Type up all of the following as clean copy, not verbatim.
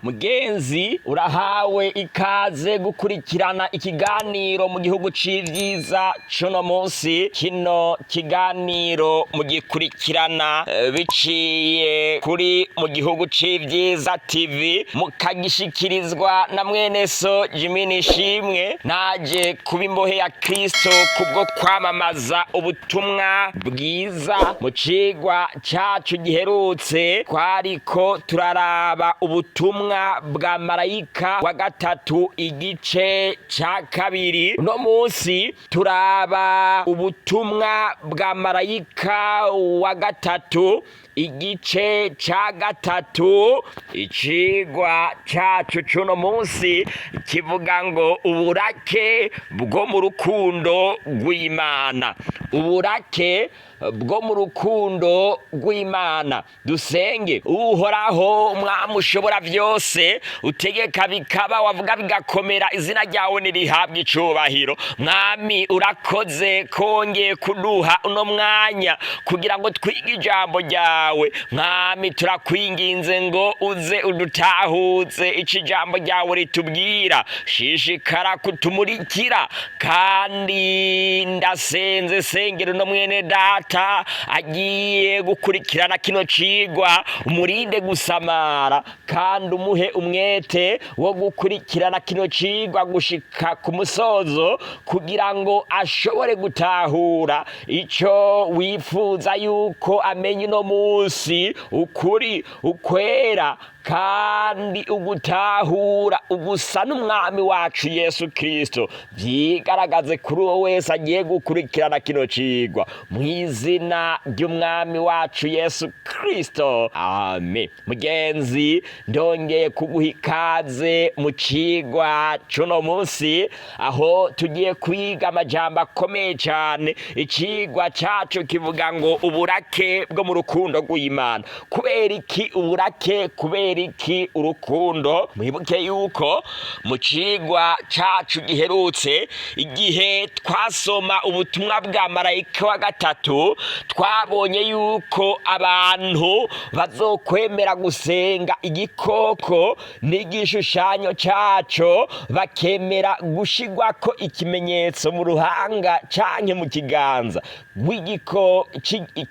Mugenzi, urahawe ikaze gukurikirana ikiganiro mu gihugu c'ivyiza c'uno munsi. Kino kiganiro mugikurikirana biciye kuri mu gihugu c'ivyiza TV, mukagishikirizwa na mwene so Jimmy Nishimwe. Naje kuba imbohe ya Kristo kubwo kwamamaza ubutumwa bwiza. Mu cigwa cacu giherutse twariko turaraba ubutumwa bwa marayika wa gatatu, igice ca kabiri. Uno munsi turaba ubutumwa bwa marayika wa gatatu, igice ca gatatu. Icigwa cacu c'uno munsi kivuga ngo uburake bwo mu rukundo rw'Imana, uburake bwo mu rukundo rw'Imana. Dusenge. Uhoraho Mwami ushobora byose, utegeka bikaba, wavuga bigakomera, izina ryawe nirihabwa icubahiro. Mwami, urakoze kongeye kuduha uno mwanya kugira ngo twige ijambo ryawe. Mwami, turakwinginze ngo uze udutahuze ico ijambo ryawe ritubwira. Shishikara kutumurikira. Kandi ndasenze, sengera uno mwene data agiye gukurikirana kino cigwa, umurinde gusamara kandi umuhe umwete wo gukurikirana kino cigwa gushika ku musozo, kugira ngo ashobore gutahura ico wifuza yuko amenya uno munsi, ukuri ukwera kandi ugutahura ugusa n'Umwami wacu Yesu Kristo. Vyigaragaze kuri uwo wese agiye gukurikirana kino cigwa, mu izina ry'Umwami wacu Yesu Kristo, amen. Mugenzi, ndongeye kuguha ikaze mu cigwa c'uno munsi, aho tugiye kwiga amajambo akomeye cane. Icigwa cacu kivuga ngo uburake bwo mu rukundo rw'Imana. Kubera iki uburake? Kubera iki urukundo? Mwibuke yuko mu cigwa cacu giherutse, igihe twasoma ubutumwa bwa marayika wa gatatu, twabonye yuko abantu bazokwemera gusenga igikoko n'igishushanyo caco, bakemera gushigwako ikimenyetso mu ruhanga canke mu kiganza w'igiko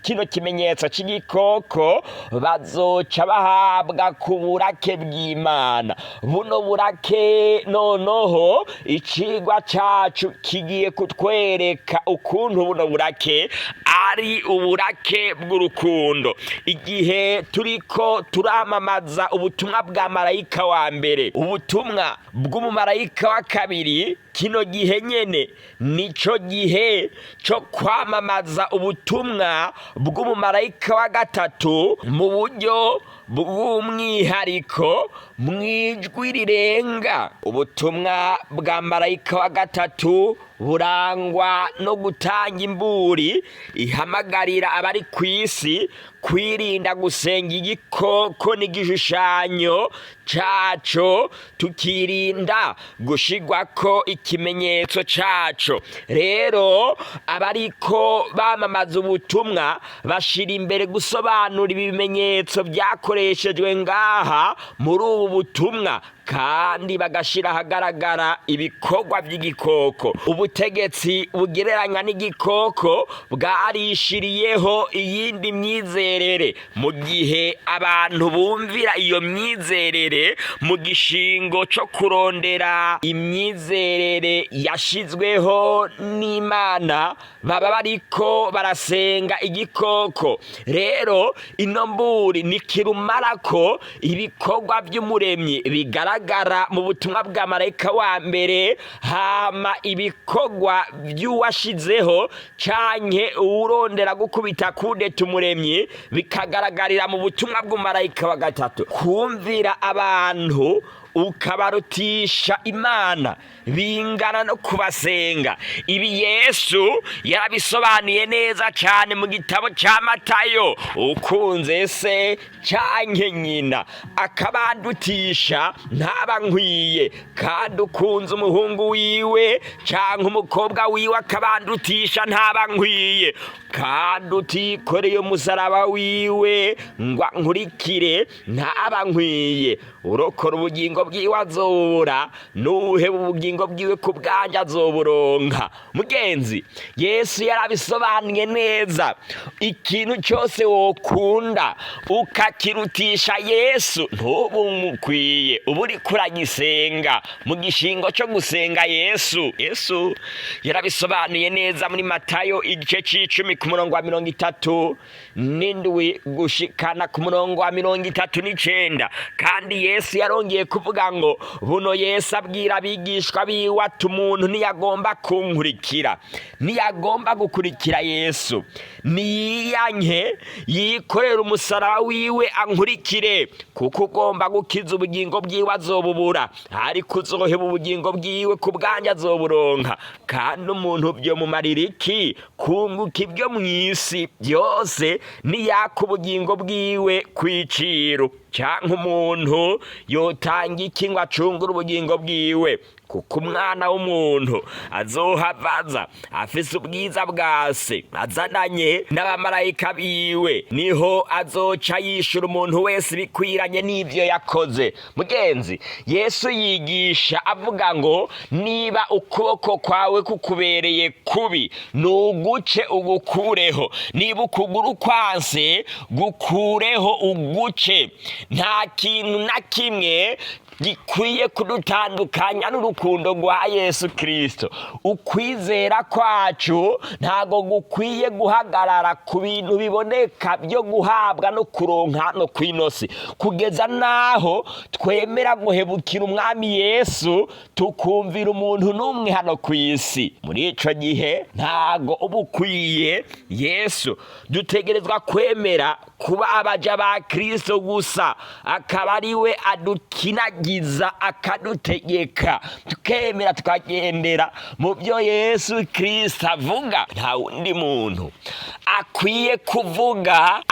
kino kimenyetso c'igikoko, bazoca bahabwa ku burake bw'Imana. Buno burake noneho icigwa cacu kigiye kutwereka ukuntu buno burake ari uburake bw'urukundo. Igihe turiko turamamaza ubutumwa bwa marayika wa mbere, ubutumwa bw'umumarayika wa kabiri, kino gihe nyene nico gihe co kwamamaza ubutumwa bw'umumarayika wa gatatu mu buryo bw'umwihariko, mw'ijwi rirenga. Ubutumwa bwa marayika wa gatatu burangwa no gutanga imburi ihamagarira abari ku isi kwirinda gusenga igikoko n'igishushanyo caco, tukirinda gushigwako ikimenyetso caco. Rero abariko bamamaza ubutumwa bashira imbere gusobanura ibimenyetso byakoreshejwe ngaha muri ubu butumwa, kandi bagashira ahagaragara ibikorwa by'igikoko. Ubutegetsi bugereranywa n'igikoko bwarishiriyeho iyindi myizerere. Mu gihe abantu bumvira iyo myizerere mu gishingo co kurondera imyizerere yashizweho n'Imana, baba bariko barasenga igikoko. Rero ino mburi ni kirumara ko ibikorwa by'Umuremyi bigaragara mu butumwa bwa marayika wa mbere, hama ibikorwa by'uwashizeho canke uwurondera gukubita kudeta Umuremyi bikagaragarira mu butumwa bw'umumarayika wa gatatu. Kumvira abantu Ukabarutisha Imana bingana no kubasenga. Ibi Yesu yarabisobanuye neza cyane mu gitabo cya Matayo: "Ukunze se canke nyina akabandutisha ntaba nkwiye, kandi ukunze umuhungu wiwe canke umukobwa wiwe akabandutisha ntaba nkwiye, kandi utikoreye umusaraba wiwe ngo ankurikire ntaba nkwiye. Urokora ubugingo bwiwe azobura, n'uheba ubugingo bwiwe ku bwanjye azoburonka." Mugenzi, Yesu yarabisobanuye neza: ikintu cyose wokunda ukakirutisha Yesu ntubumukwiye, uba uriko uragisenga mu gishingo cyo gusenga Yesu. Yesu yarabisobanuye neza muri Matayo igice c'icumi ku murongo wa 37 gushikana ku murongo wa 39. Kandi Yesu yarongeye kuvuga ngo buno: Yesu abwira abigishwa biwe ati: "Umuntu ntiyagomba kunkurikira, ntiyagomba gukurikira Yesu, niyiyanke yikorera umusaraba wiwe ankurikire. Kuko ugomba gukiza ubugingo bwiwe azobubura, ariko uzoheba ubugingo bwiwe ku bwanjye azoburonka. Kandi umuntu byo mumarira iki kunguka ibyo mu isi byose niyaka ubugingo bwiwe kw'iciro? Cyangwa umuntu yotanga iki ngo acungure ubugingo bwiwe? Kuko Umwana w'umuntu azohavaza afise ubwiza bwa Se azananye n'abamarayika biwe, niho azoca yishura umuntu wese ibikwiranye n'ivyo yakoze." Mugenzi, Yesu yigisha avuga ngo niba ukuboko kwawe kukubereye kubi, nuguce ugukureho; niba ukuguru kwanse, gukureho uguce. Nta kintu na kimwe gikwiye kudutandukanya n'urukundo rwa Yesu Kirisito. Ukwizera kwacu ntago gukwiye guhagarara ku bintu biboneka byo guhabwa no kuronka no kw'inosi, kugeza n'aho twemera guhebukira Umwami Yesu tukumvira umuntu n'umwe hano ku isi. Muri ico gihe ntago uba ukwiye Yesu. Dutegerezwa kwemera kuba abaja ba Kristo gusa, akaba ari we adukinagiza, akadutegeka, tukemera tukagendera mu byo Yesu Kristo avuga. Nta wundi muntu akwiye kuvuga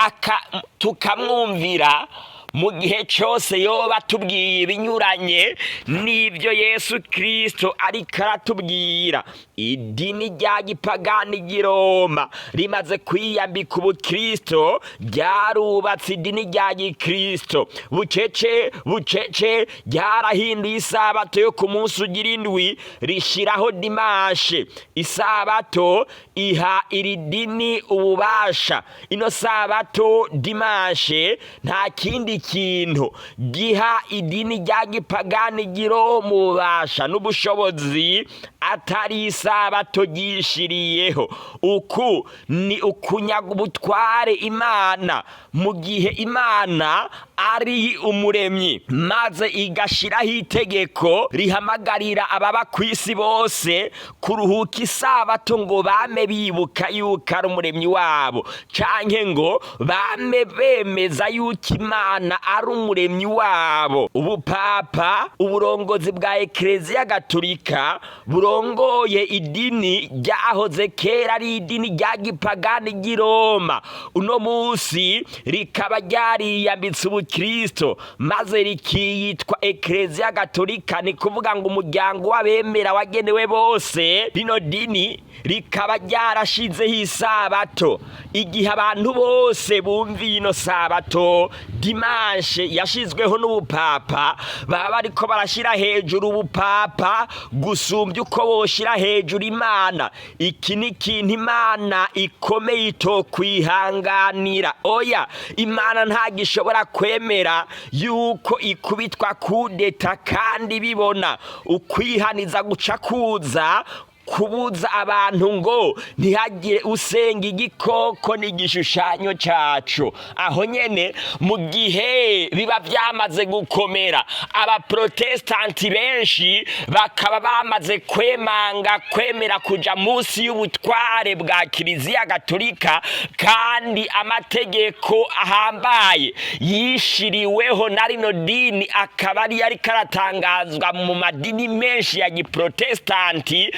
tukamwumvira mu gihe cyose yoba atubwiye ibinyuranye n'ibyo Yesu Kirisito ariko aratubwira. Idini rya gipagani ry'i Roma rimaze kwiyambika ubukirisito, ryarubatse idini rya gikirisito bucece bucece. Ryarahinduye isabato yo ku munsi ugira indwi, rishyiraho dimanche. Isabato iha iri dini ububasha. Ino sabato dimanche nta kindi kintu giha idini rya gipagani ry'i Roma ububasha n'ubushobozi atari isabato ryishiriyeho. Uku ni ukunyaga ubutware Imana, mu gihe Imana ari umuremyi, maze igashiraho itegeko rihamagarira ababa ku isi bose kuruhuka isabato ngo bame bibuka yuko ari umuremyi wabo, canke ngo bame bemeza yuko Imana ari umuremyi wabo. Ubupapa, uburongozi bwa Ekereziya Gatolika burongoye idini ryahoze kera ari idini rya gipagani ry'i Roma, uno munsi rikaba ryariyambitse ubukristo maze rikiyitwa Ekereziya Gatolika, ni kuvuga ngo umuryango w'abemera wagenewe bose. Rino dini rikaba ryarashizeho isabato. Igihe abantu bose bumviye ino sabato dimanche yashizweho n'ubupapa, baba bariko barashyira hejuru ubupapa gusumbya uko boshira hejuru Imana. Iki ni ikintu Imana ikomeye itokwihanganira. Oya, Imana ntagishobora kwemera yuko ikubitwa kudeta kandi bibona. Ukwihaniza guca kuza. Kubuza abantu ngo ntihagire usenga igikoko n'igishushanyo cacu. Aho nyene, mu gihe biba byamaze gukomera, abaprotestanti benshi bakaba bamaze kwemanga kwemera kuja munsi y'ubutware bwa Kiliziya Gatolika, kandi amategeko ahambaye yishiriweho na rino dini akaba ariyo ariko aratangazwa mu madini menshi ya giprotestanti,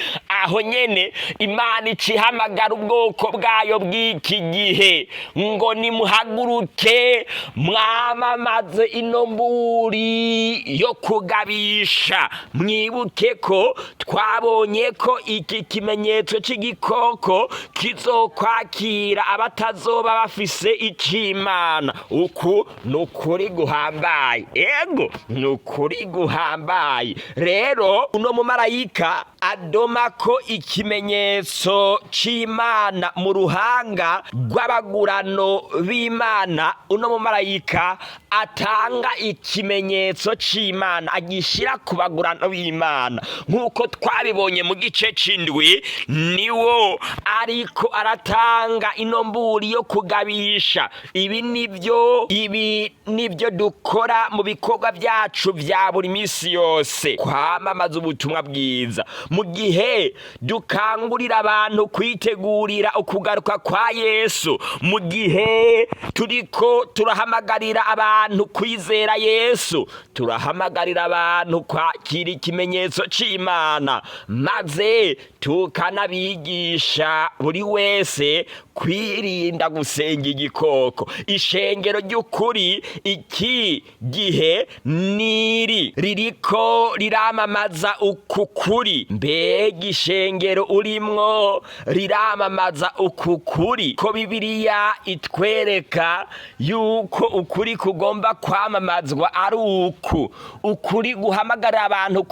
aho nyene Imana icihamagara ubwoko bwayo bw'iki gihe ngo nimuhaguruke mwamamaze ino mburi yo kugabisha. Mwibuke ko twabonye ko iki kimenyetso cy'igikoko kizokwakira abatazoba bafise ic'Imana. Uku ni ukuri guhambaye, ego, ni ukuri guhambaye. Rero uno mumarayika adoma ko ikimenyetso c'Imana mu ruhanga rw'abagurano b'Imana. Uno mumarayika atanga ikimenyetso c'Imana, agishira ku bagurano b'Imana, nk'uko twabibonye mu gice c'indwi, niwo ariko aratanga ino mburi yo kugabisha. Ibi nibyo dukora mu bikorwa byacu bya buri minsi yose, kwamamaza ubutumwa bwiza. Mu gihe dukangurira abantu kwitegurira ukugaruka kwa Yesu, mu gihe turiko turahamagarira abantu kwizera Yesu, turahamagarira abantu kwakira ikimenyetso c'Imana, maze tukanabigisha buri wese kwirinda gusenga igikoko. Ishengero ry'ukuri iki gihe niri ririko riramamaza uku kuri. Mbega ishengero urimwo riramamaza uku kuri, ko Bibiliya itwereka yuko ukuri kugomba kwamamazwa ari uku ukuri guhamagarira abantu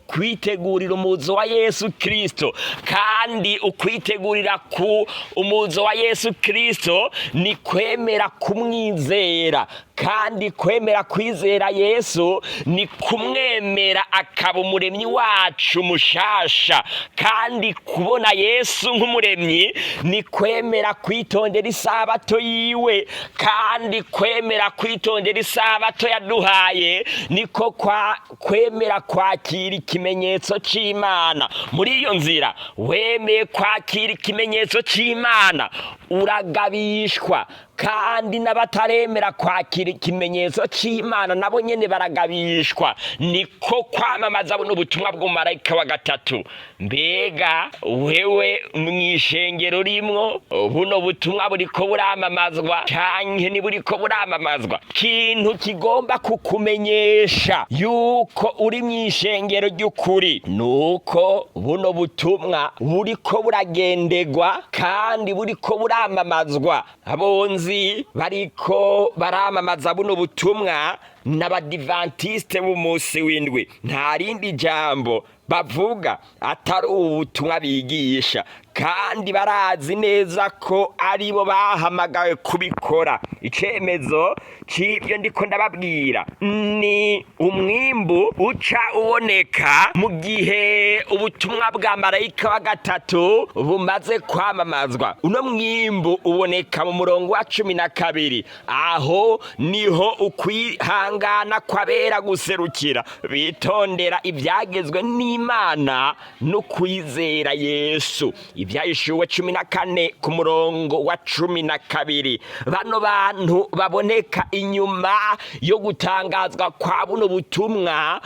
kwitegurira umuzo wa Yesu Kristo? Kandi ukwitegurira ku umuzo wa Yesu Kristo ni kwemera kumwizera, kandi kwemera kwizera Yesu ni kumwemera akaba umuremyi wacu mushasha, kandi kubona Yesu nk'umuremyi ni kwemera kwitondera isabato yiwe, kandi kwemera kwitondera isabato yaduhaye niko kwa kwemera kwakira ikimenyetso c'Imana. Muri iyo nzira, wemeye kwakira ikimenyetso c'Imana uragabishwa, kandi n'abataremera kwakira ikimenyetso c'Imana nabo nyene baragabishwa. Niko kwamamaza buno butumwa bw'umumarayika wa gatatu. Mbega wewe mw'ishengero rimwo, buno butumwa buriko buramamazwa canke ntiburiko buramamazwa? Kintu kigomba kukumenyesha yuko uri mw'ishengero ry'ukuri nuko buno butumwa buriko buragendegwa kandi buriko buramamazwa. Abonzi bariko baramamaza buno butumwa n'Abadivantisite b'umunsi w'indwi. Nta rindi jambo bavuga atari ubutumwa bigisha, kandi barazi neza ko aribo bahamagawe kubikora. Icemezo c'ibyo ndiko ndababwira ni umwimbu uca uboneka mu gihe ubutumwa bwa marayika wa gatatu bumaze kwamamazwa. Uno mwimbu uboneka mu murongo wa 12. Aho niho ukwihangana kw'abera guserukira, bitondera ibyagezwe n'Imana no kwizera Yesu. Ibyahishuwe 14 ku murongo wa 12. Bano bantu baboneka inyuma yo gutangazwa kwa buno butumwa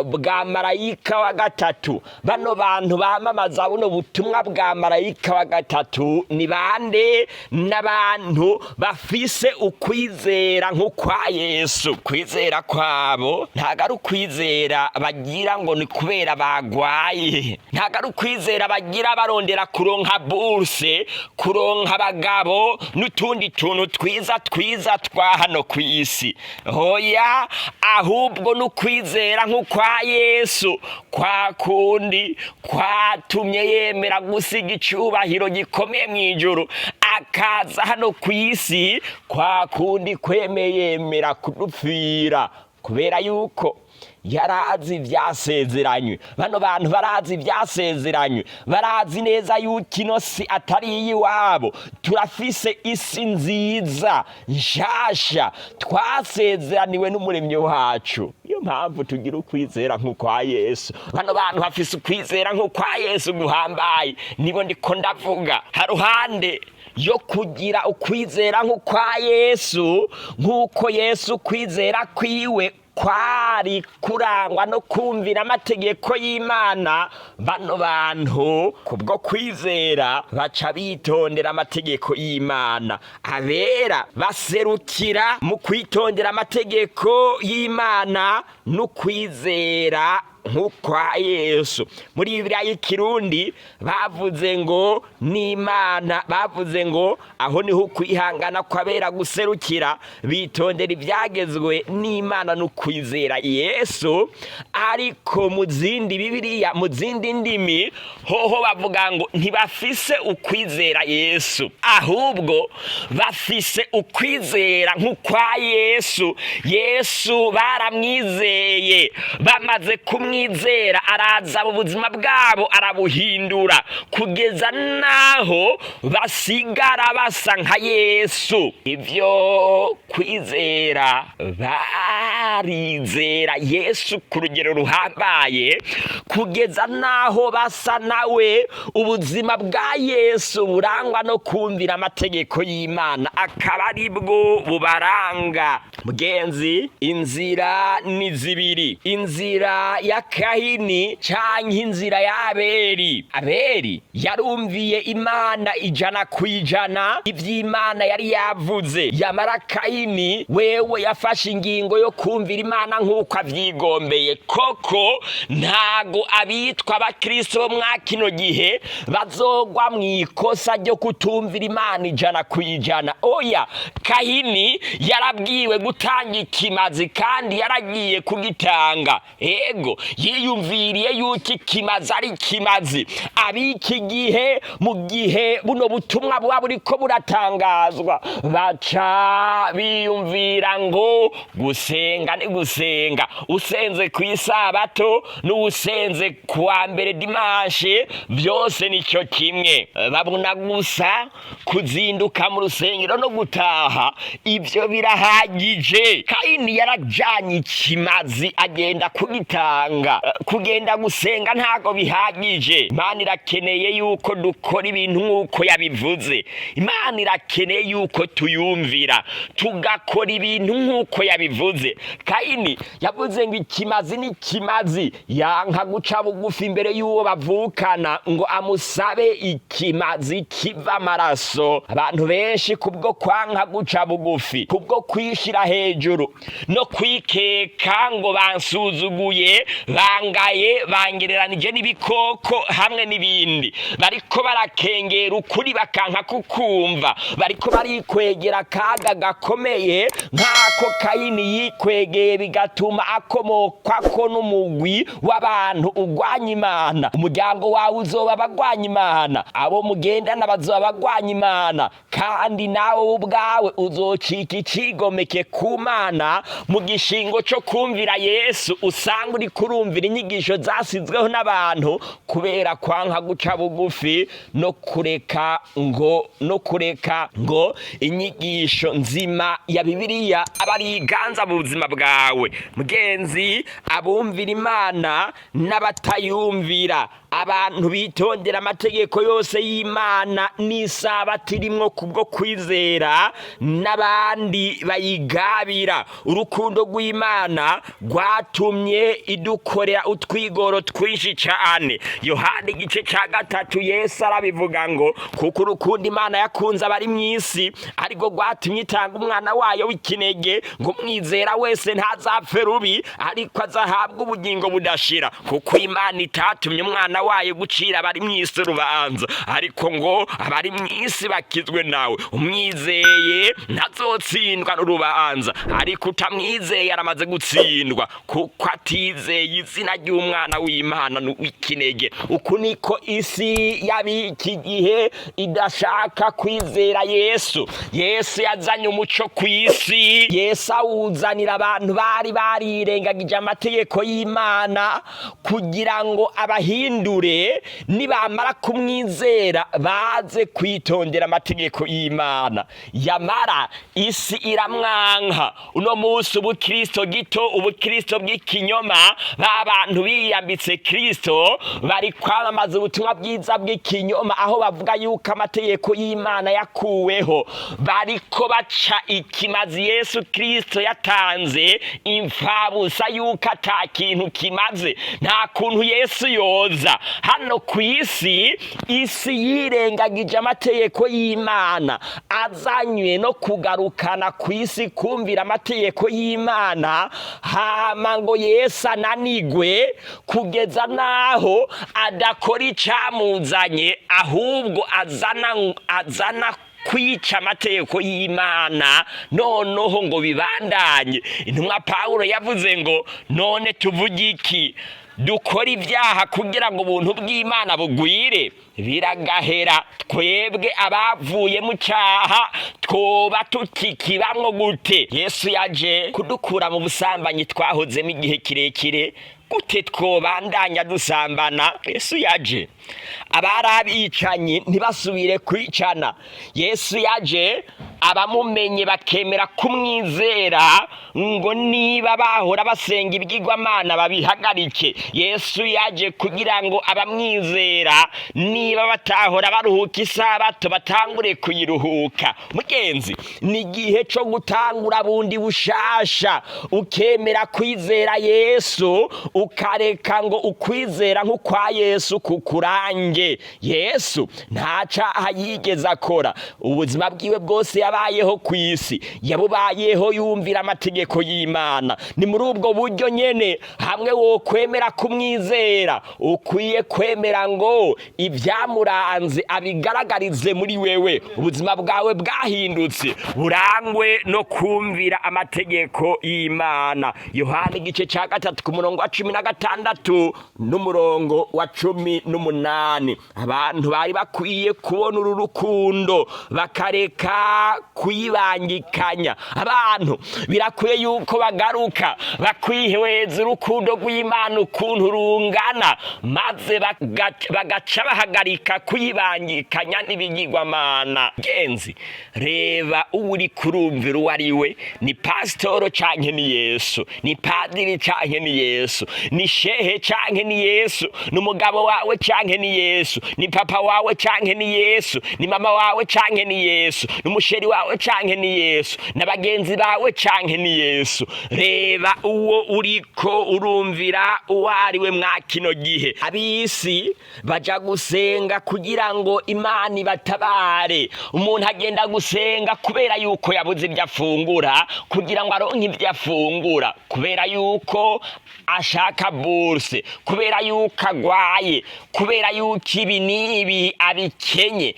bwa marayika wa gatatu, bano bantu bamamaza buno butumwa bwa marayika wa gatatu ni bande? N'abantu bafise ukwizera nk'ukwa Yesu. Kwizera kwabo ntabwo ari ukwizera bagira ngo ni kubera bagwaye, ntabwo ari ukwizera bagira barondera kuronka buruse, kuronka abagabo n'utundi tuntu twiza twiza twa hano ku isi. Hoya, ahubwo ni ukwizera nk'ukwa Yesu, kwa kundi kwatumye yemera gusiga icubahiro gikomeye mu ijuru akaza hano ku isi, kwa kundi kwemeye yemera kudupfira. Kubera yuko yarazi ivyasezeranywe. Bano bantu barazi ivyasezeranywe, barazi neza yuko ino si atari iy'iwabo. Turafise isi nziza nshasha twasezeraniwe n'Umuremyi wacu. Niyo mpamvu tugira ukwizera nk'ukwa Yesu. Bano bantu bafise ukwizera nk'ukwa Yesu guhambaye, nibo ndiko ndavuga. Haruhande yo kugira ukwizera nk'ukwa Yesu, nk'uko Yesu kwizera kwiwe kwari kurangwa no kumvira amategeko y'Imana, bano bantu kubwo kwizera baca bitondera amategeko y'Imana. Abera baserukira mu kwitondera amategeko y'Imana no kwizera nk'ukwa Yesu. Muri Bibiliya y'Ikirundi bavuze ngo n'Imana, bavuze ngo aho niho ukwihangana kw'abera guserukira, bitondera ibyagezwe n'Imana no kwizera Yesu. Ariko mu zindi Bibiliya, mu zindi ndimi hoho bavuga ngo ntibafise ukwizera Yesu, ahubwo bafise ukwizera nk'ukwa Yesu. Yesu baramwizeye, bamaze kumwizera araza mu buzima bwabo arabuhindura kugeza naho basigara basa nka Yesu. Ibyo kwizera, barizera Yesu ku rugero ruhambaye kugeza naho basa nawe. Ubuzima bwa Yesu burangwa no kumvira amategeko y'Imana, akaba ari bwo bubaranga. Mugenzi, inzira ni zibiri: inzira ya Kahini canke inzira ya Abeli. Abeli yarumviye Imana 100% ivy'Imana yari yavuze. Yamara Kahini wewe yafashe ingingo yo kumvira Imana nk'uko avyigombeye. Koko ntago abitwa abakristo bo mwa kino gihe bazogwa mw'ikosa ryo kutumvira Imana 100%. Oya, Kahini yarabwiwe gutanga ikimazi kandi yaragiye kugitanga. Ego, yiyumviriye yuko ikimazi ari ikimazi. Ab'iki gihe, mu gihe buno butumwa buba buriko buratangazwa, baca biyumvira ngo gusenga ni gusenga, usenze ku isabato n'usenze kuwa mbere dimanche byose nicyo kimwe. Babona gusa kuzinduka mu rusengero no gutaha, ibyo birahagije. Kayini yarajanye ikimazi agenda kugitanga. Kugenda gusenga ntago bihagije. Imana irakeneye yuko dukora ibintu nk'uko yabivuze. Imana irakeneye yuko tuyumvira tugakora ibintu nk'uko yabivuze. Kayini yavuze ngo ikimazi ni ikimazi, yanka guca bugufi imbere y'uwo bavukana ngo amusabe ikimazi kiva amaraso. Abantu benshi kubwo kwanka guca bugufi, kubwo kwishira hejuru no kwikeka ngo bansuzuguye, bangaye, bangereranije n'ibikoko hamwe n'ibindi, bariko barakengera ukuri bakanka kukumva, bariko barikwegera akaga gakomeye nk'ako Kayini yikwegeye, bigatuma akomokwako n'umugwi w'abantu ugwanya Imana. Umuryango wawe uzoba abagwanya Imana, abo mugendana bazoba abagwanya Imana, kandi nawe ubwawe uzocika icigomeke ku Mana mu gishingo co kumvira Yesu. Usanga uri kurumvira inyigisho zasizweho n'abantu kubera kwanka guca bugufi no kureka ngo inyigisho nzima ya Bibiliya aba ari iganza mu buzima bwawe. Mugenzi, abumvira Imana n'abatayumvira, abantu bitondera amategeko yose y'Imana n'isabato irimwo kubwo kwizera, n'abandi bayigabira. Urukundo rw'Imana rwatumye idukorera utwigoro twinshi cyane. Yohana igice cya 3, Yesu arabivuga ngo kuko urukundo Imana yakunze abari mu isi ariko rwatumye itanga umwana wayo w'ikinege, ngo umwizera wese ntazapfe rubi, ariko azahabwa ubugingo budashira. Kuko Imana itatumye umwana wayo gucira abari mu isi urubanza, ariko ngo abari mu isi bakizwe nawe. Umwizeye ntazotsindwa n'urubanza, ariko utamwizeye aramaze gutsindwa, kuko atizeye izina ry'umwana w'Imana w'ikinege. Uku niko isi y'abiki gihe idashaka kwizera Yesu. Yesu yazanye umuco ku isi, Yesu awuzanira abantu bari barirengagije amategeko y'Imana kugira ngo abahindure, nibamara kumwizera baze kwitondera amategeko y'Imana. Yamara isi iramwanka. Uno munsi ubukristo gito, ubukristo bw'ikinyoma, ba bantu biyambitse Kristo bari kwamamaza ubutumwa bwiza bw'ikinyoma, aho bavuga yuko amategeko y'Imana yakuweho. Bariko baca ikimazi Yesu Kristo yatanze imfabusa, yuko ata kintu kimaze. Nta kuntu Yesu yoza hano ku isi, isi yirengagije amategeko y'Imana, azanywe no kugarukana ku isi kumvira amategeko y'Imana, hama ngo Yesu ananigwe kugeza naho adakora icamuzanye, ahubwo azana kwica amategeko y'Imana, noneho ngo bibandanye. Intumwa Pawulo yavuze ngo: "None tuvuge iki? Dukora ibyaha kugira ngo ubuntu bw'Imana bugwire? Biragahera! Twebwe abavuye mu cyaha twoba tukikibamwo gute? Yesu yaje kudukura mu busambanyi twahozemo igihe kirekire, gute twobandanya dusambana? Yesu yaje abari abicanyi ntibasubire kwicana. Yesu yaje abamumenye bakemera kumwizera, ngo niba bahora basenga ibigirwamana babihagarike. Yesu yaje kugira ngo abamwizera, niba batahora baruhuka isabato, batangure kuyiruhuka. Mugenzi, ni igihe cyo gutangura bundi bushasha, ukemera kwizera Yesu, ukareka ngo ukwizera nk'ukwa Yesu kukurange. Yesu nta caha yigeze akora. Ubuzima bwiwe bwose yabayeho ku isi, yabubayeho yumvira amategeko y'Imana. Ni muri ubwo buryo nyene hamwe wokwemera kumwizera, ukwiye kwemera ngo ibyamuranze abigaragarize muri wewe. Ubuzima bwawe bwahindutse burangwe no kumvira amategeko y'Imana. Yohana igice cya 3 ku murongo wa 16 n'umurongo wa 18. Abantu bari bakwiye kubona uru rukundo bakareka kuyibangikanya. Abantu birakwiye yuko bagaruka bakwihweza urukundo rw'Imana ukuntu rungana, maze bagaca bahagarika kuyibangikanya n'ibigirwamana. Genzi, reba uwo uri kurumvira uwo ari we. Ni pasitoro canke ni Yesu? Ni padiri canke ni Yesu? Ni shehe canke ni Yesu? Ni umugabo wawe canke ni Yesu? Ni papa wawe canke ni Yesu? Ni mama wawe canke ni Yesu? Ni umusheri wawe canke ni Yesu? Na bagenzi bawe canke ni Yesu? Reba uwo uriko urumvira uwo ari we mwa kino gihe. Ab'isi baja gusenga kugira ngo Imana ibatabare. Umuntu agenda gusenga kubera yuko yabuze ibyo afungura, kugira ngo aronke ibyo afungura, kubera yuko ashaka bourse, kubera yuko agwaye, kubera yuko ibi n'ibi abikenye,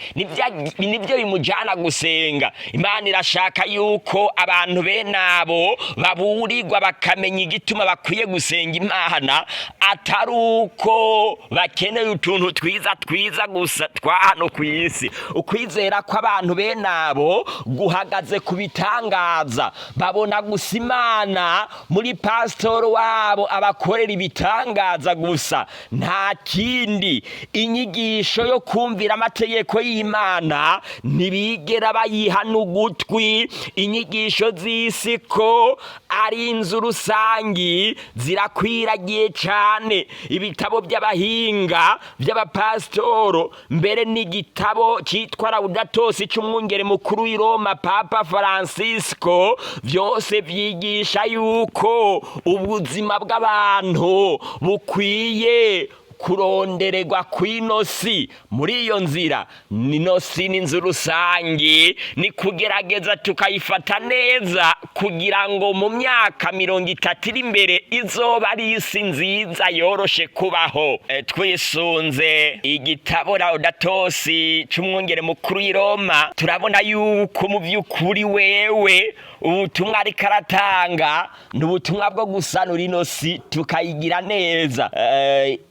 nibyo bimujana gusenga. Imana irashaka yuko abantu bene abo baburirwa, bakamenya igituma bakwiye gusenga Imana, atari uko bakeneye utuntu twiza twiza gusa twa hano ku isi. Ukwizera kw'abantu bene abo guhagaze ku bitangaza. Babona gusa Imana muri pasitoro wabo abakorera ibitangaza gusa, nta kindi. Inyigisho yo kumvira amategeko y'Imana ntibigera bayiha n'ugutwi. Inyigisho z'isi ko ari inzu rusangi zirakwiragiye cyane. Ibitabo by'abahinga, by'abapasitoro, mbere n'igitabo cyitwa Laudato Si cy'umwungere mukuru w'i Roma, Papa Francisco, byose byigisha yuko ubuzima bw'abantu bukwiye Kurondererwa kw'ino si muri iyo nzira, nino si n'inzu rusange, ni kugerageza tukayifata neza kugira ngo mu myaka 30 iri imbere izoba ari isi nziza yoroshe kubaho. Twisunze igitabo Laudato Si c'umwungere mukuru y'i Roma, turabona yuko mu by'ukuri wewe ubutumwa ariko aratanga ni ubutumwa bwo gusanura ino si tukayigira neza.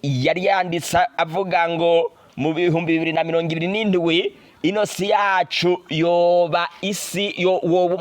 Yari yanditse avuga ngo mu 2027 ino si yacu yoba isi yo woba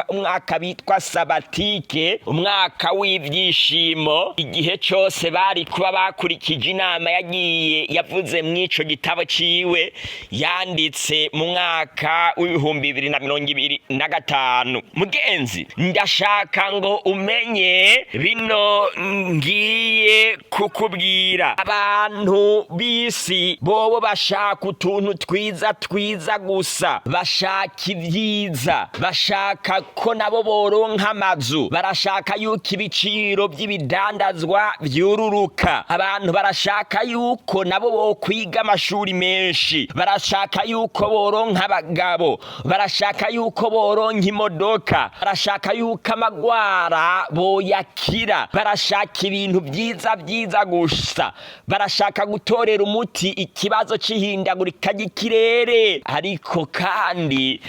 umwaka bitwa sabbatike, umwaka w'ibyishimo. Igihe cyose bari kuba bakurikije inama yagiye yavuze mw'ico gitabo ciwe yanditse mu mwaka w'2025. Mugenzi, ndashaka ngo umenye bino ngiye kukubwira. Abantu b'isi bobo bashaka utuntu twiza twiza gusa, bashaka ibyiza, bashaka ko nabo boronka amazu, barashaka yuko ibiciro by'ibidandazwa byururuka, abantu barashaka yuko nabo bokwiga amashuri menshi, barashaka yuko boronka abagabo, barashaka yuko boronka imodoka, barashaka yuko amagwara boyakira, barashaka ibintu byiza byiza gusa, barashaka gutorera umuti ikibazo c'ihindagurika ry'ikirere, ariko kandi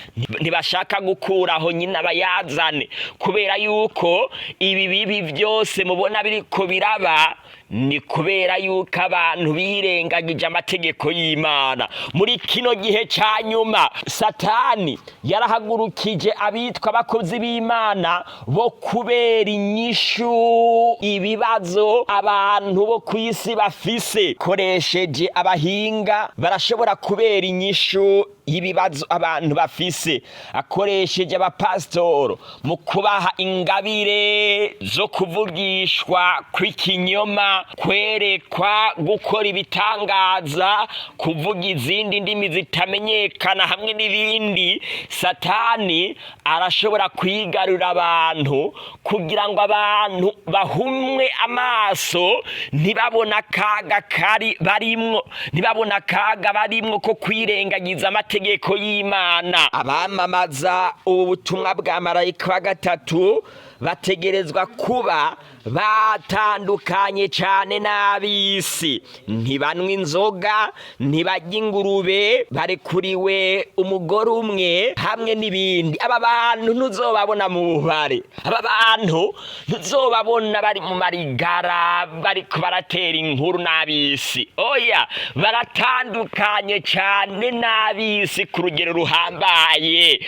ntibashaka gukuraho nyine abayazane, kubera yuko ibi bibi byose mubona biriko biraba ni kubera yuko abantu birengagije amategeko y'Imana. Muri kino gihe ca nyuma, Satani yarahagurukije abitwa abakozi b'Imana bo kubera inyishu ibibazo abantu bo ku isi bafise. Koresheje abahinga barashobora kubera inyishu y'ibibazo abantu bafise, akoresheje abapasitoro mu kubaha ingabire zo kuvugishwa kw'ikinyoma, kwerekwa, gukora ibitangaza, kuvuga izindi ndimi zitamenyekana hamwe n'ibindi. Satani arashobora kwigarurira abantu kugira ngo abantu bahumwe amaso, ntibabone akaga kari barimwo, ntibabone akaga barimwo ko kwirengagiza amategeko y'Imana. Abamamaza ubu butumwa bwa marayika wa gatatu bategerezwa kuba batandukanye cyane n'ab'isi. Ntibanywa inzoga, ntibarya ingurube, barekuriwe umugore umwe hamwe n'ibindi. Aba bantu ntuzobabona mu bubare, aba bantu ntuzobabona bari mu marigara bariko baratera inkuru n'ab'isi. Oya, baratandukanye cyane n'ab'isi ku rugero ruhambaye.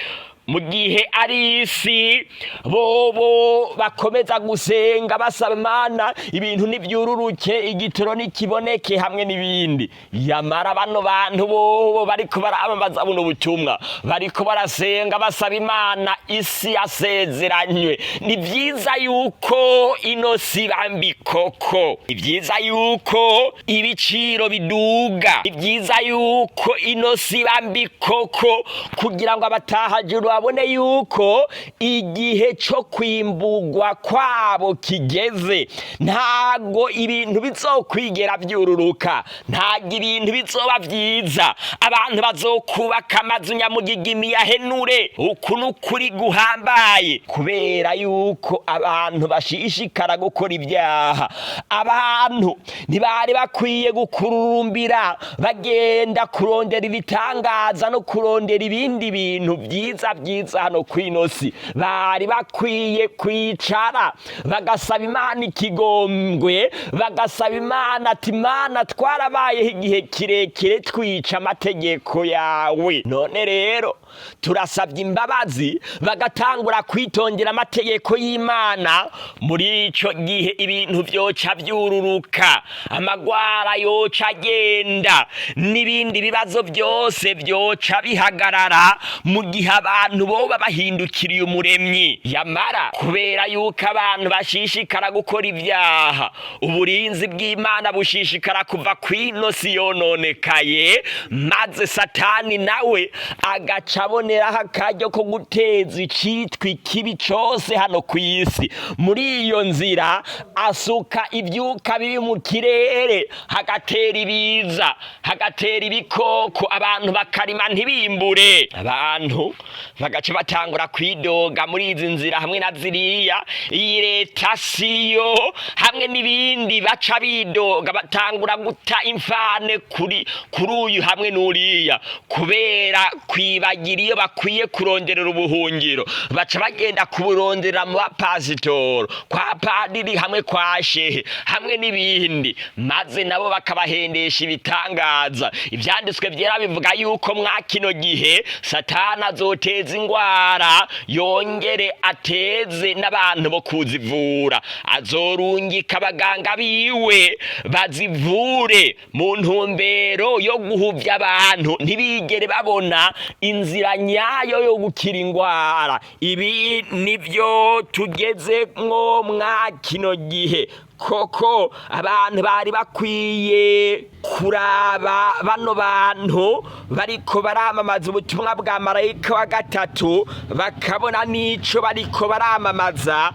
Mu gihe ari isi bobo bakomeza gusenga basaba Imana ibintu nibyururuke, igitoro nikiboneke hamwe n'ibindi, yamara bano bantu bobo bariko baramamaza buno butumwa bariko barasenga basaba Imana isi yasezeranywe. Ni byiza yuko ino si bambi koko, ni byiza yuko ibiciro biduga, ni byiza yuko ino si bambi koko, kugira ngo abatahajuru babone yuko igihe cyo kwimbugwa kwabo kigeze. Ntago ibintu bizokwigera byururuka, ntago ibintu bizoba byiza. Abantu bazokubaka amazu nyamugigimi ya henure. Uku n'ukuri guhambaye, kubera yuko abantu bashishikara gukora ibyaha. Abantu ntibari bakwiye gukururumbira bagenda kurondera ibitangaza no kurondera ibindi bintu byiza byiza hano kw'ino si. Bari bakwiye kwicara bagasaba Imana ikigongwe, bagasaba Imana ati: "Imana, twarabayeho igihe kirekire twica amategeko yawe, none rero turasabye imbabazi", bagatangura kwitondera amategeko y'Imana. Muri ico gihe ibintu vyoca vyururuka, amagwara yoca agenda n'ibindi bibazo byose vyoca bihagarara mu gihe abantu Abantu boba bahindukiriye Umuremyi. Yamara kubera yuko abantu bashishikara gukora ibyaha, uburinzi bw'Imana bushishikara kuva kw'ino si yononekaye, maze Satani nawe agaca aboneraho akaryo ko guteza icitwa ikibi cose hano kw'isi. Muri iyo nzira asuka ivyuka biri mu kirere, hagatera ibiza, hagatera ibikoko, abantu bakarima ntibimbure, abantu bagaca batangura kwidoga muri izi nzira hamwe na ziriya, iyi leta siyo, hamwe n'ibindi. Baca bidoga, batangura guta imfane kuri uyu hamwe n'uriya, kubera kwibagira iyo bakwiye kuronderera ubuhungiro. Baca bagenda kuburondera mu bapasitoro, kwa padiri, hamwe kwa shehe, hamwe n'ibindi, maze nabo bakabahendesha ibitangaza. Ivyanditswe vyera bivuga yuko mwa kino gihe Satani azoteza ingwara, yongere ateze n'abantu bo kuzivura. Azorungika abaganga biwe bazivure mu ntumbero yo guhuvya abantu, ntibigere babona inzira nyayo yo gukira ingwara. Ibi nivyo tugezemwo mwa kino gihe. Koko abantu bari bakwiye kuraba bano bantu bariko baramamaza ubutumwa bwa marayika wa gatatu, bakabona n'ico bariko baramamaza,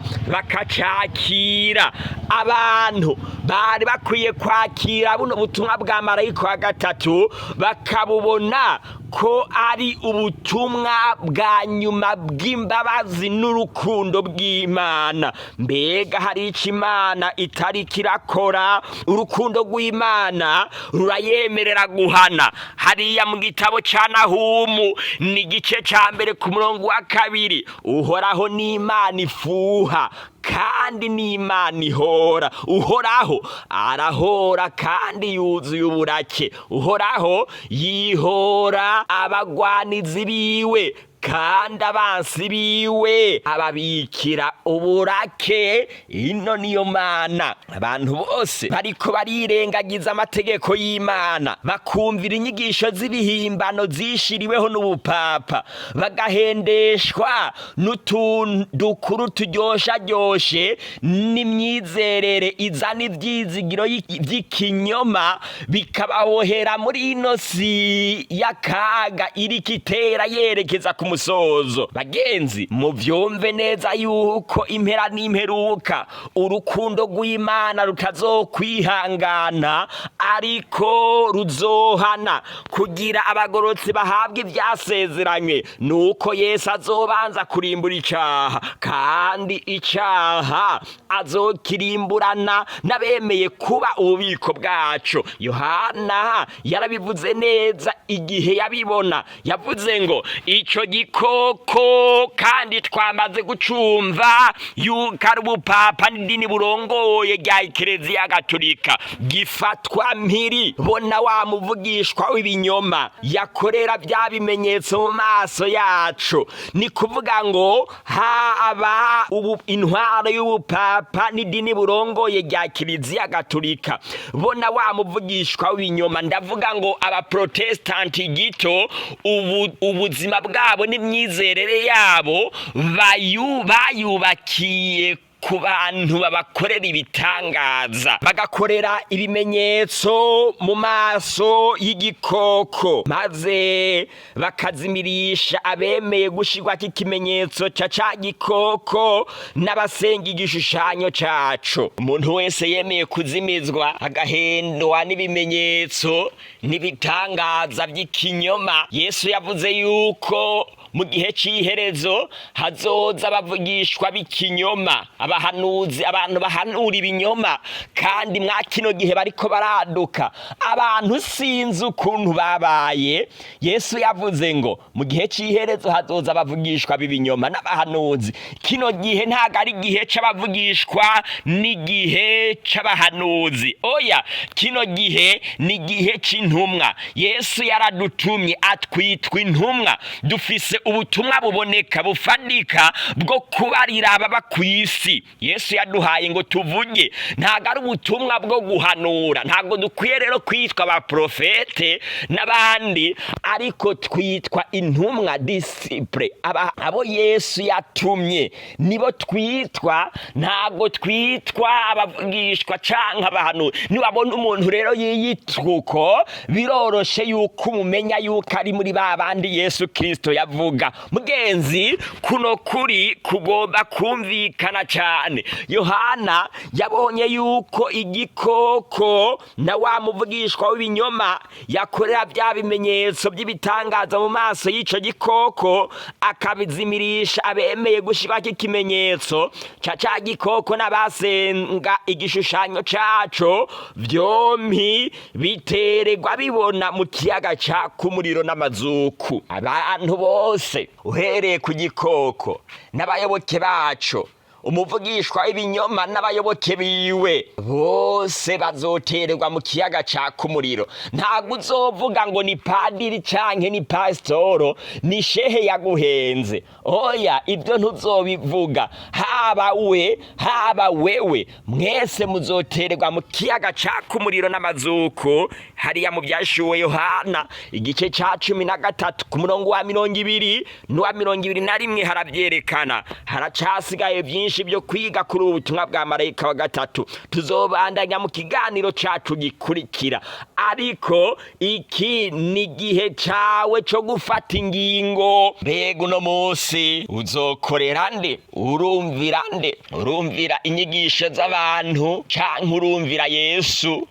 bakacakira. Abantu bari bakwiye kwakira buno butumwa bwa marayika wa gatatu, bakabubona ko ari ubutumwa bwa nyuma bw'imbabazi n'urukundo bw'Imana. Mbega hari ico Imana itariko irakora? Urukundo rw'Imana rurayemerera guhana. Hariya mu gitabo ca Nahumu, ni igice ca 1 ku murongo wa 2: Uhoraho n'Imana ifuha kandi n'Imana ihora. Uhoraho arahora kandi yuzuye uburake. Uhoraho yihora abagwanizi biwe, kandi abansi biwe ababikira uburake. Ino niyo Mana. Abantu bose bariko barirengagiza amategeko y'Imana, bakumvira inyigisho z'ibihimbano zishiriweho n'ubupapa, bagahendeshwa n'utuntu dukuru turyosharyoshe n'imyizerere izana ivyizigiro vy'ikinyoma, bikababohera muri ino si y'akaga iriko itera yerekeza ku musozo. Bagenzi, muvyumve neza yuko impera n'imperuka urukundo rw'Imana rutazokwihangana, ariko ruzohana. Kugira abagorotsi bahabwa ivyasezeranywe, nuko Yesu azobanza kurimbura icaha, kandi icaha azokirimburana n'abemeye kuba ububiko bwaco. Yohana yarabivuze neza igihe yabibona. Yavuze ngo ico gikoko, kandi twamaze gucumva yuko ari ubupapa n'idini burongoye rya Ekereziya Gatolika, gifatwa mpiri. Bona wa muvugishwa w'ibinyoma yakorera bya bimenyetso mu maso yacu. Ni kuvuga ngo haba ubu intwaro y'ubupapa n'idini burongoye rya Kiliziya Gatolika, bona wa muvugishwa w'ibinyoma, ndavuga ngo abaprotestanti gito, ubu ubuzima bwabo n'imyizerere yabo bayubakiye ku bantu babakorera ibitangaza, bagakorera ibimenyetso mu maso y'igikoko, maze bakazimirisha abemeye gushirwako ikimenyetso ca ca gikoko n'abasenga igishushanyo caco. Umuntu wese yemeye kuzimizwa, agahendwa n'ibimenyetso n'ibitangaza by'ikinyoma. Yesu yavuze yuko mu gihe c'iherezo hazoza abavugishwa b'ikinyoma, abahanuzi, abantu bahanura ibinyoma. Kandi mwa kino gihe bariko baraduka. Abantu sinzi ukuntu babaye. Yesu yavuze ngo mu gihe c'iherezo hazoza abavugishwa b'ibinyoma n'abahanuzi. Kino gihe ntago ari igihe c'abavugishwa n'igihe c'abahanuzi, oya. Kino gihe ni igihe c'intumwa. Yesu yaradutumye, atwitwa intumwa. Dufise Ubutumwa buboneka, bufadika, bwo kubarira ababa ku isi Yesu yaduhaye ngo tuvuge. Ntabwo ari ubutumwa bwo guhanura, ntabwo dukwiye rero kwitwa abaprofete n'abandi, ariko twitwa intumwa, disciples, abo Yesu yatumye nibo twitwa. Ntabwo twitwa abavugishwa canke abahanuzi. Niwabona umuntu rero yiyitwa uko, biroroshe yuko umumenya yuko ari muri ba bandi Yesu Kristo yavuga. Mugenzi, kuno kuri kugomba kumvikana cyane. Yohana yabonye yuko igikoko na wa muvugishwa w'ibinyoma yakorera bya bimenyetso by'ibitangaza mu maso y'ico gikoko, akabizimirisha abemeye gushirako ikimenyetso ca ca gikoko n'abasenga igishushanyo caco, vyompi bitererwa bibona mu kiyaga caka umuriro n'amazuku. Abantu bose, uhereye ku gikoko n'abayoboke baco, umuvugishwa w'ibinyoma n'abayoboke biwe, bose bazotererwa mu kiyaga caka umuriro. Ntabwo uzovuga ngo ni padiri canke ni pasitoro, ni shehe yaguhenze. Oya, ibyo ntuzobivuga. Haba we, haba wewe, mwese muzotererwa mu kiyaga caka umuriro n'amazuku. Hariya mu Vyashuwe Yohana, igice ca 13, ku murongo wa 20 n'uwa 21, haravyerekana. Haracasigaye vyinshi byo kwiga kuri ubu butumwa bwa marayika wa gatatu. Tuzobandanya mu kiganiro cacu gikurikira, ariko iki ni igihe cawe co gufata ingingo. Mbega uno munsi uzokorera nde? Urumvira nde? Urumvira inyigisho z'abantu canke urumvira Yesu?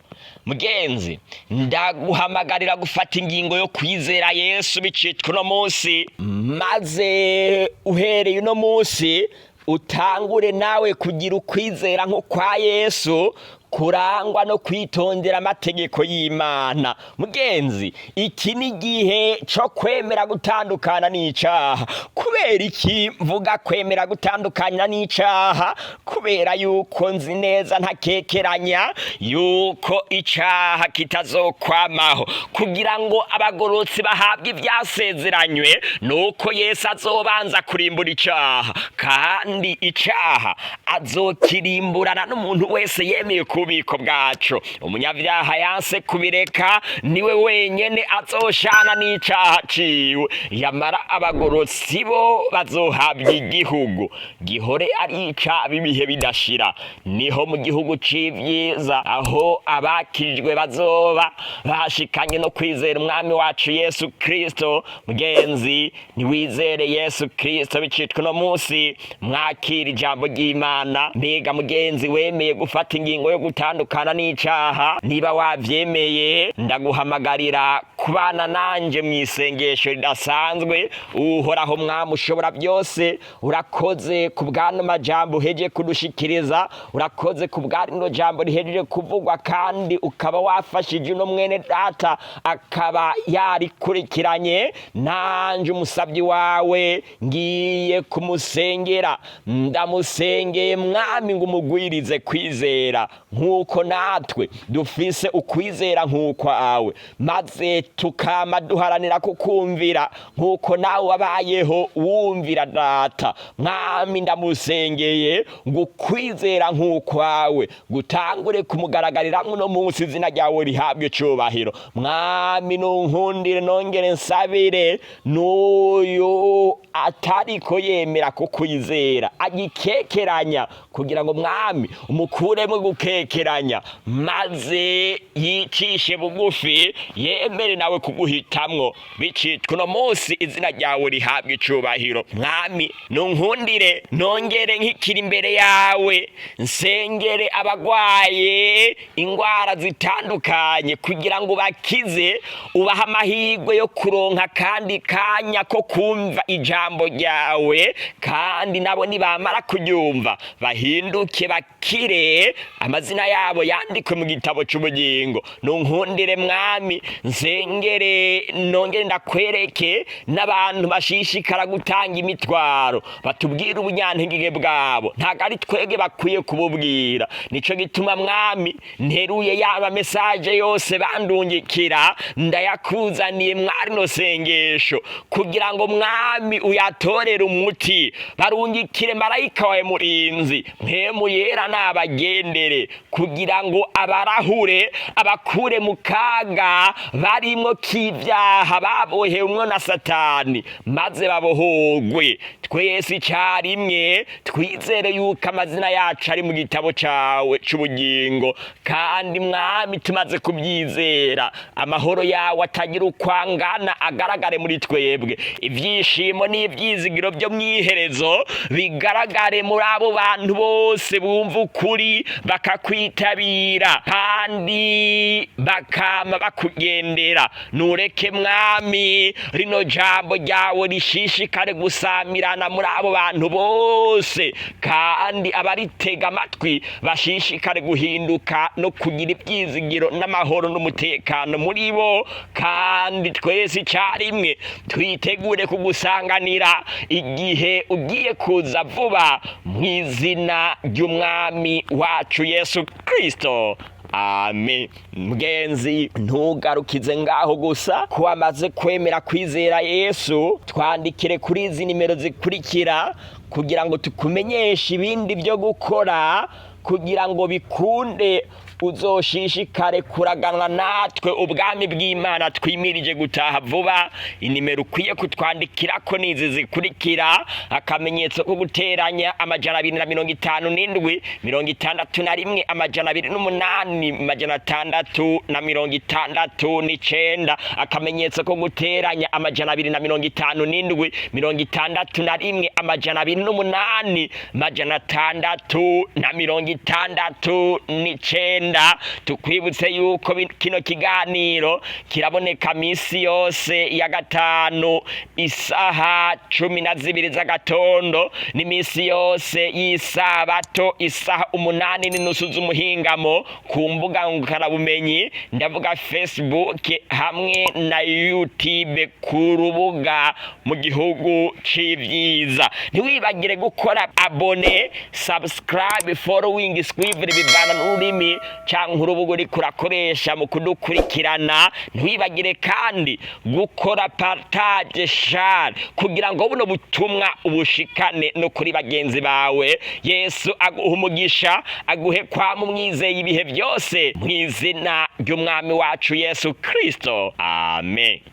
Mugenzi, ndaguhamagarira gufata ingingo yo kwizera Yesu bicitwa uno munsi, maze uhereye uno munsi utangure nawe kugira ukwizera nko kwa Yesu, kurangwa no kwitondera amategeko y'Imana. Mugenzi, iki ni igihe cyo kwemera gutandukana n'icaha. Kubera iki mvuga kwemera gutandukana n'icaha? Kubera yuko nzi neza ntakekeranya yuko icaha kitazokwamaho. Kugira ngo abagororotsi bahabwe ivyasezeranywe, nuko Yesu azobanza kurimbura icaha, kandi icaha azokirimburana n'umuntu wese yemeye kubiko bwaco. Umunyabyaha yanse kubireka niwe wenyene azoshana n'icaha ciwe, yamara abagororotsi bo bazohabwa igihugu gihore ari icaba ibihe bidashira. Niho mu gihugu c'ivyiza, aho abakirijwe bazoba bashikanye no kwizera Umwami wacu Yesu Kristo. Mugenzi, niwizere Yesu Kristo bicitwa uno munsi, mwakira ijambo ry'Imana. Mbega mugenzi, wemeye gufata ingingo yo gutandukana n'icaha? Niba wavyemeye, ndaguhamagarira kubana nanje mu isengesho ridasanzwe. Uhoraho Mwami ushobora byose, urakoze ku bw'ano majambo uhejeje kudushikiriza, urakoze ku bwa rino jambo rihejeje kuvugwa, kandi ukaba wafashije uno mwene data akaba yarikurikiranye. Nanje umusabyi wawe ngiye kumusengera. Ndamusengeye, Mwami, ngo umugwirize kwizera nk'uko natwe dufise ukwizera nk'ukwawe, maze tukama duharanira kukumvira nk'uko nawe wabayeho wumvira Data. Mwami, ndamusengeye ngo ukwizera nk'ukwawe gutangure kumugaragarira uno munsi, izina ryawe rihabwe icubahiro. Mwami, nunkundire nongere nsabire n'uyu atariko yemera kukwizera, agikekeranya, kugira ngo, Mwami, umukuremo gukekeranya, maze yicishe bugufi, yemere nawe kuguhitamwo bicitwa uno munsi, izina ryawe rihabwe icubahiro. Mwami, nunkundire nongere nkikira imbere yawe nsengere abagwaye ingwara zitandukanye, kugira ngo bakize, ubahe amahirwe yo kuronka kandi kanya ko kumva ijambo ryawe, kandi nabo nibamara kuryumva bahinduke, bakire, amazina yabo yandikwe mu gitabo c'ubugingo. Nunkundire, Mwami, nsengere Nsengere nongere ndakwereke n'abantu bashishikara gutanga imitwaro, batubwire ubunyantege bwabo. Ntabwo ari twebwe bakwiye kububwira. Nico gituma, Mwami, nteruye yaba message yose bandungikira, ndayakuzaniye mwari no sengesho, kugira ngo, Mwami, uyatorere umuti. Barungikire marayika wawe murinzi, Mpwemu Yera, n'abagendere kugira ngo abarahure, abakure mu kaga barimwo k'ibyaha babohewemwo na Satani, maze babohogwe. Twese icyarimwe twizere yuko amazina yacu ari mu gitabo cawe c'ubugingo. Kandi, Mwami, tumaze kubyizera, amahoro yawe atagira uko angana agaragare muri twebwe, ibyishimo n'ibyizigiro byo mwiherezo bigaragare muri abo bantu bose bumva ukuri, bakakwitabira kandi bakama bakugendera. Nureke, Mwami, rino jambo ryawe rishishikare gusamirana muri abo bantu bose, kandi abaritega amatwi bashishikare guhinduka no kugira ibyizigiro n'amahoro n'umutekano muri bo. Kandi twese icyarimwe twitegure kugusanganira igihe ugiye kuza vuba, mu izina ry'Umwami wacu Yesu Kristo, amen. Mugenzi, ntugarukize ngaho gusa. Ko wamaze kwemera kwizera Yesu, twandikire kuri izi nimero zikurikira kugira ngo tukumenyeshe ibindi byo gukora kugira ngo bikunde uzoshishikare kuraganwa natwe ubwami bw'Imana twimirije gutaha vuba. Inimero ukwiye kutwandikira ko nizi zikurikira: akamenyetso ko guteranya, 257 61 208 669, akamenyetso ko guteranya, 257 61 208 669. Tukwibutse yuko kino kiganiro kiraboneka misi yose ya gatanu isaha 12 z'agatondo, n'imisi yose y'isabato isaha 8:30 z'umuhingamo ku mbuga ngurukanabumenyi, ndavuga Facebook hamwe na YouTube, ku rubuga Mu Gihugu c'Ivyiza. Ntiwibagire gukora abonner, subscribe, following, suivre, bivana n'ururimi canke urubuga uriko urakoresha mu kudukurikirana. Ntiwibagire kandi gukora partage, share, kugira ngo buno butumwa ubushikane no kuri bagenzi bawe. Yesu aguha umugisha, aguhe kwama umwizeye ibihe byose, mu izina ry'Umwami wacu Yesu Kristo, amen.